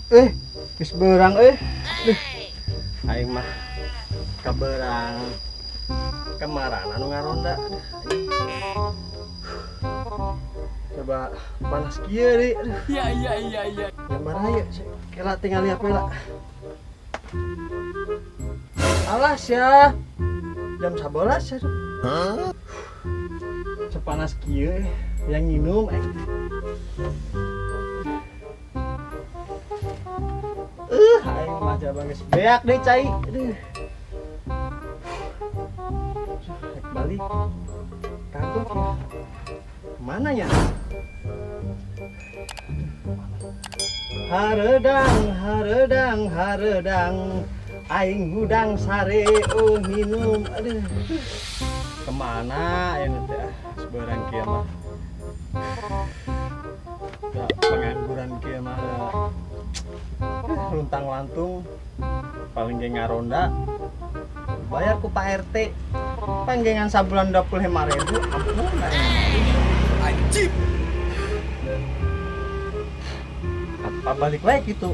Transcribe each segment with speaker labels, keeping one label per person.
Speaker 1: Geus beurang Aing mah kabeurang kamarana anu ngaronda. Coba panas kieu deui.
Speaker 2: Iya.
Speaker 1: Gambar aya kela tingali HP lah. Alas ya. Jam 11 ya. Hah? Sepanas kieu yang minum aing. Aing mah coba geus beak deui cai. Aduh. Rek balik. Kagok ya. Mana ya? Hareudang, hareudang, hareudang. Aing hudang sare minum. Aduh. Kemana ya teh? Seberang kieu mah. Pengangguran kieu mah. Luntang lantung paling ge ngaronda. Bayar ku Pak RT. Panggengan sabulan 25.000. Ampun.
Speaker 2: Anjing.
Speaker 1: Apa balik lagi gitu?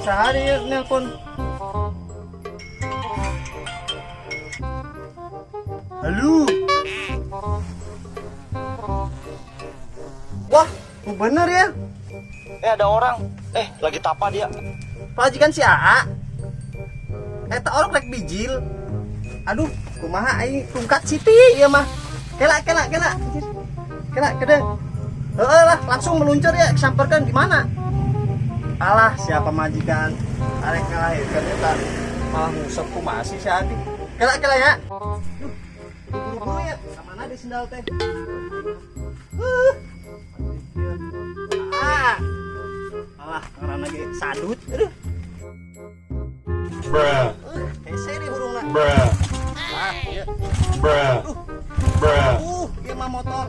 Speaker 1: Sehari nelpon. Halo. Wah, bener ya?
Speaker 3: Ada orang. Lagi tapa dia.
Speaker 1: Pelajikan si AA. Eta orang rek bijil. Aduh, kumaha aing tungkat Siti ieu mah. Kela. Kela, kedeng. Heeh lah, langsung meluncur ya, samperkan di mana? Alah, siapa majikan arek ngalahirkeun eta malah ngusep kumaha sih si Adi. Kela ya. Duh, buru-buru ya. Kamana di sendal teh? Ah. Alah, ngaranna ge sadut. Aduh.
Speaker 4: Bruh.
Speaker 1: Hese di hurungna.
Speaker 4: Bruh.
Speaker 1: Ah, ieu.
Speaker 4: Bruh. Bruh.
Speaker 1: Ieu mah motor.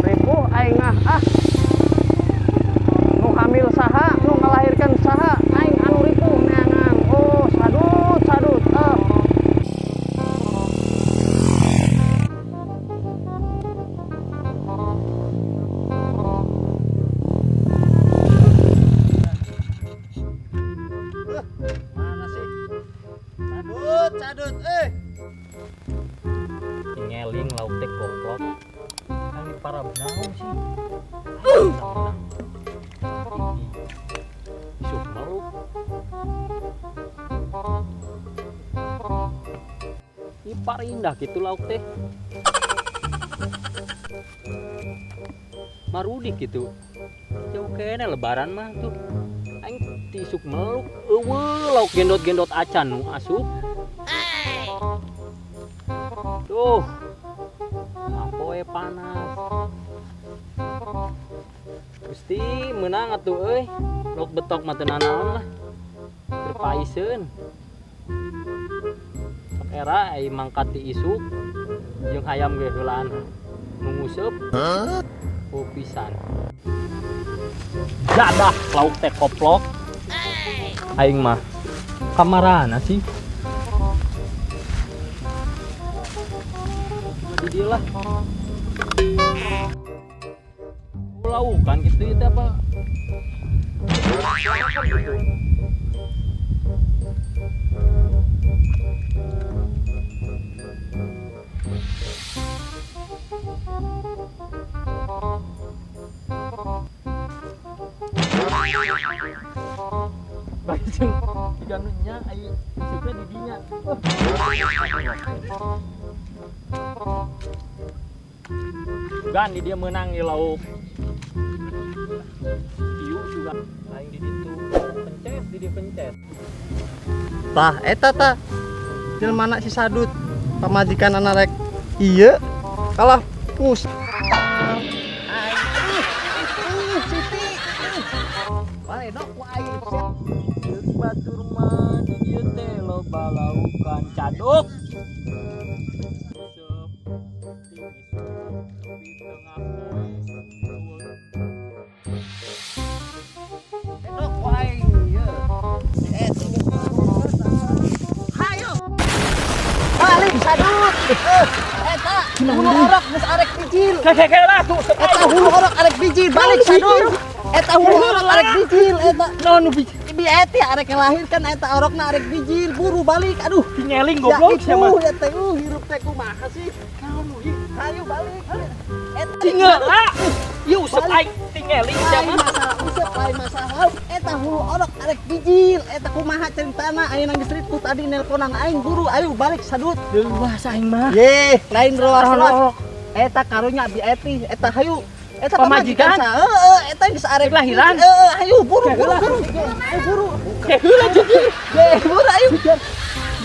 Speaker 1: Ripuh aing ah. Nu hamil saha, nu ngalahirkeun saha, aing anu ripuh neangan. Oh, sadut. Mana sih? Sadut,
Speaker 5: Ngeling lauk teh goblok. Kali para benang sih. Isuk meluk. Ipar indah gitu lauk teh. Marudi gitu. Jauh kene lebaran mah tuh. Aing tisuk meluk eueuh lauk gendot-gendot acan nu asup. Tuh. Apoe panas. Gusti meunang atuh euy. Lauk betok mah teu nanaon lah. Keur paiseun. Sok era ai mangkat ti isuk jeung hayam ge heulaan nu nguseup. Oh pisan. Dadah lauk teh koplok. Aing mah kamarana sih? Di dia lah. Laukan gitu itu apa? Gitu. Bajeng diganunya ai isukna di dinya. Gan di dia menang di lauk. Iu juga aing di ditu pencet di dia pencet.
Speaker 1: Tah eta tah. Jelema si sadut pamajikan anak rek ieu kalah pus. Siti. Baledok ku aing.
Speaker 5: Ceuk batur mah di dieu teh loba laukan caduk. Seup ti isuk.
Speaker 1: Eta hulu orok geus arek bijil.
Speaker 5: Keke lah tuh.
Speaker 1: Eta hulu orok arek bijil balik sadun. Eta hulu orok arek bijil eta.
Speaker 5: Naon nu bijil?
Speaker 1: Bi eti arek ngelahirkan eta orokna arek bijil buru balik aduh.
Speaker 5: Tingeling goblok
Speaker 1: sia
Speaker 5: mah.
Speaker 1: Ya teh hirup teh kumaha sih? Naon nu hayu balik. Eta
Speaker 5: tinggal. Ieu usep aing tingeling sia mah.
Speaker 1: Masalah usep lain masalah. Eta hulu orok arek bijil eta kumaha ceritana ayeuna geus ripuh tadi nelponan aing buru ayo balik sadut.
Speaker 5: Leuwas aing mah.
Speaker 1: Ye, lain roas. Eta karunya bi eti eta hayu. Eta
Speaker 5: pamajikan.
Speaker 1: Heeh, eta geus arek
Speaker 5: lahiran.
Speaker 1: Heeh, hayu buru buru buru. Ayo buru.
Speaker 5: Heula jeung.
Speaker 1: Ye, buru ayo.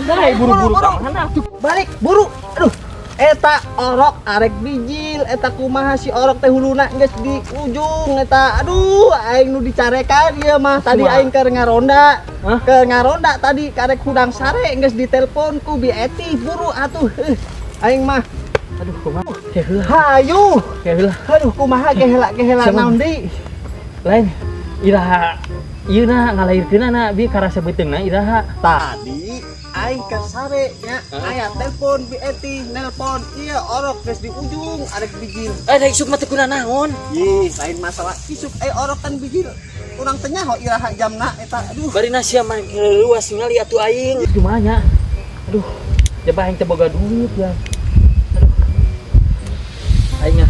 Speaker 5: Nah, buru-buru ka mana tuh?
Speaker 1: Balik buru. Aduh. Eta orok arek bijil, eta kumaha si orok teh huluna geus di ujung eta. Aduh, aing nu dicarekan ieu mah. Tadi aing keur ngaronda. Keur ngaronda tadi karek hudang sare geus ditelepon ku bi eti buru atuh. Aing mah
Speaker 5: aduh kumaha keheula.
Speaker 1: Hayu.
Speaker 5: Keheula.
Speaker 1: Aduh kumaha keheula naon deui?
Speaker 5: Lain iraha ieu na ngalairkeunna bi karasa beuteungna iraha.
Speaker 1: Tadi aing ka sare nya aya telepon bi eti nelpon ieu orok geus di ujung arek bijil.
Speaker 5: Eh da isuk mah teu kuna naon?
Speaker 1: Yih, lain masalah isuk orok kan bijil. Urang teh nyaho iraha jamna eta aduh.
Speaker 5: Barina sia mah luas ningali atuh aing. Kumaha nya? Aduh, jaba aing teh boga duit ya. Aduh. Aing nya.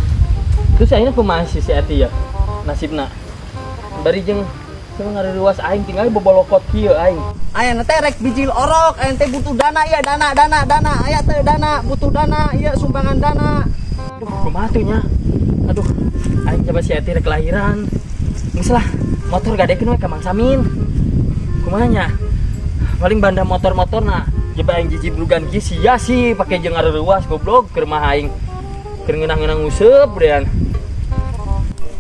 Speaker 5: Terus aing kumaha si eti ya? Nasibna. Bari jeung sia ngareluas aing tinggal bobolokot kieu aing.
Speaker 1: Aya teh rek bijil orok, aya teh butuh dana ieu dana dana dana, aya teh dana, butuh dana, ieu sumbangan dana.
Speaker 5: Aduh, kumaha tuh nya? Aduh, aing coba si eti rek lahiran. Geus lah, motor gadekeun we ka Mang Samin. Kumaha nya? Paling banda motor-motorna, coba aing jijibrugan kieu sia sih pake jeung ngareuwas goblok keur mah aing. Keur ngeunang-ngeunang useup dean.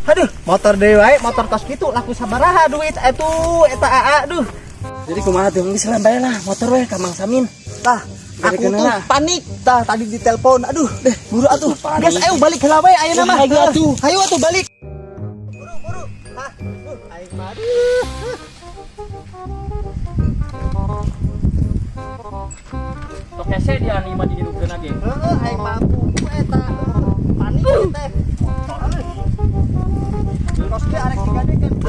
Speaker 1: Aduh, motor deui wae, motor tos kitu laku sabaraha duit atuh eta aa aduh.
Speaker 5: Jadi kumaha tuh geus lah bae lah motor we ka Mang Samin.
Speaker 1: Tah, aku tuh panik tah tadi ditelepon. Aduh, deh buru atuh. Geus ayo balik heula we ayeuna mah. Hayu atuh balik. Buru buru. Hah, aing mah aduh.
Speaker 5: Tok hese dia nih mah dihidupkeun ge.
Speaker 1: Heeh, aing mah buku eta. Panik teh. Kos ge arek digadekeun.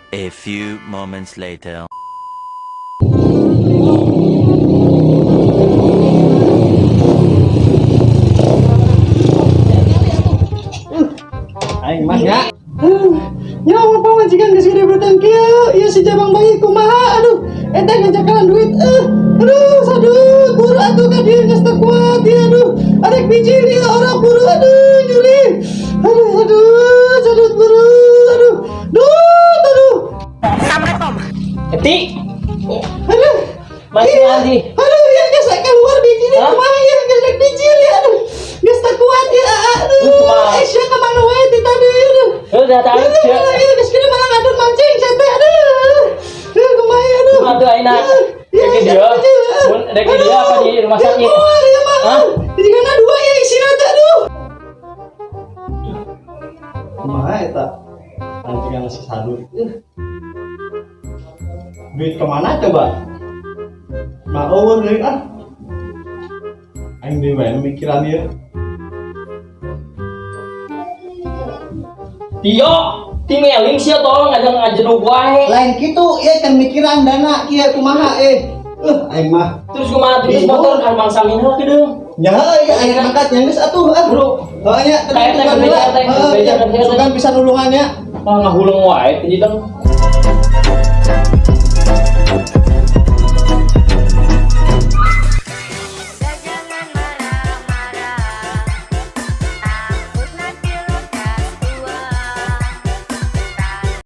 Speaker 6: A few moments later.
Speaker 1: Aing mah ya. Nyawa pamajikan geus gede betang kieu, ieu si jabang bayi kumaha aduh. Eta ngajakalan duit aduh sadut buru atuh ka dieu geus teu kuat ieu aduh. Arek bijil ieu orang buru aduh nyuri. Aduh aduh sadut buru aduh. Duh aduh.
Speaker 5: Assalamualaikum. Eti.
Speaker 1: Aduh.
Speaker 5: Masih lagi.
Speaker 1: Aduh ieu geus keluar bijil kumaha ieu geus rek bijil ya aduh. Geus teu kuat ieu aduh. Aisyah ka mana wae ti tadi aduh.
Speaker 5: Udah tahu
Speaker 1: sih. Aduh, geus kira malah ngadon mancing saya teh aduh. Aduh kumaha aduh.
Speaker 5: Aduh aina. Rek dia. Mun rek dia apa di rumah sakit?
Speaker 1: Hah? Di kana dua ya isina teh aduh. Kumaha eta? Pancingan si sadut. Duit kemana coba? Nah, eueuh deui ah. Aing deui wae mikiran ieu.
Speaker 5: Tio, tingeling sia tolong ngajak ngajedog wae.
Speaker 1: Lain kitu ieu kan mikiran dana kieu kumaha aing mah.
Speaker 5: Terus kumaha terus motor kan Mang Samin heula kedeung.
Speaker 1: Nya heuh aing mangkat nya geus atuh ah.
Speaker 5: Bro.
Speaker 1: Heuh nya teh. Sugan bisa nulungan nya.
Speaker 5: Ah ngahuleng wae teh jideng.